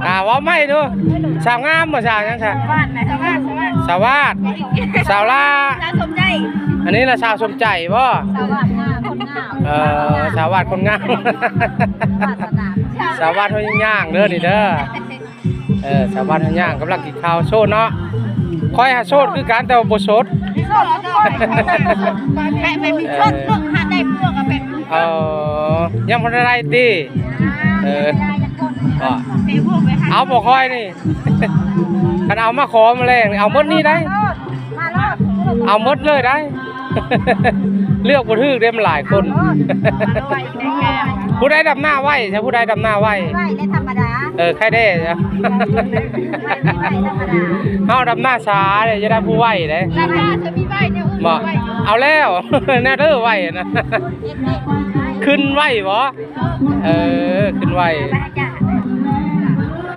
ອ່າ ເວົ້າໃໝ່ດູ. ສາວງາມບໍ່? ສາວຫຍັງຊະ? ສາວວາດ ສາວວາດ ສາວວາດ ສາວລາ ສາວສົມໃຈ. ອັນນີ້ລະສາວສົມໃຈບໍ່? ສາວວາດງາມ ຄົນງາມ. ເອີ ສາວວາດຄົນງາມ ວາດສະໜາ. ສາວວາດເຮົາຍ່າງເດີນີ້ເດີ. ເອີ ສາວວາດເຮົາຍ່າງກຳລັງກິນເຂົ້າ. ໂສດເນາະ? ຂ້ອຍຫາໂສດຄືກັນ ແຕ່ວ່າບໍ່ໂສດ. ໂສດຄືຂ້ອຍ ແບບ ແບບມີຄົນເນາະ ຫາໄດ້ພວກກໍແບບ ເອີ ຍັງບໍ່ໄດ້ຕິ. ເອີ ເອົາບໍ່ ຂ້ອຍນີ້ ຄັນເອົາມາຂໍມາແລງນີ້ ເອົາໝົດນີ້ໄດ໋. ມາໂລດ ເອົາໝົດເລີຍໄດ໋. ເລືອກບໍ່ຖືກເດ້ ມັນຫຼາຍຄົນ. ຜູ້ໃດດຳໜ້າໄວ ໃຊ່ ຜູ້ໃດດຳໜ້າໄວ? ໄວແລະ ທຳມະດາ. ເອີ ໃຄແດ່. ເຮົາດຳໜ້າຊ້າເດ້ ຈະໄດ້ຜູ້ໄວເດ້. ບໍ່ ເອົາແລ້ວ ແນວເດີໄວນະ. ຂຶ້ນໄວບໍ່? ເອີ ຂຶ້ນໄວ.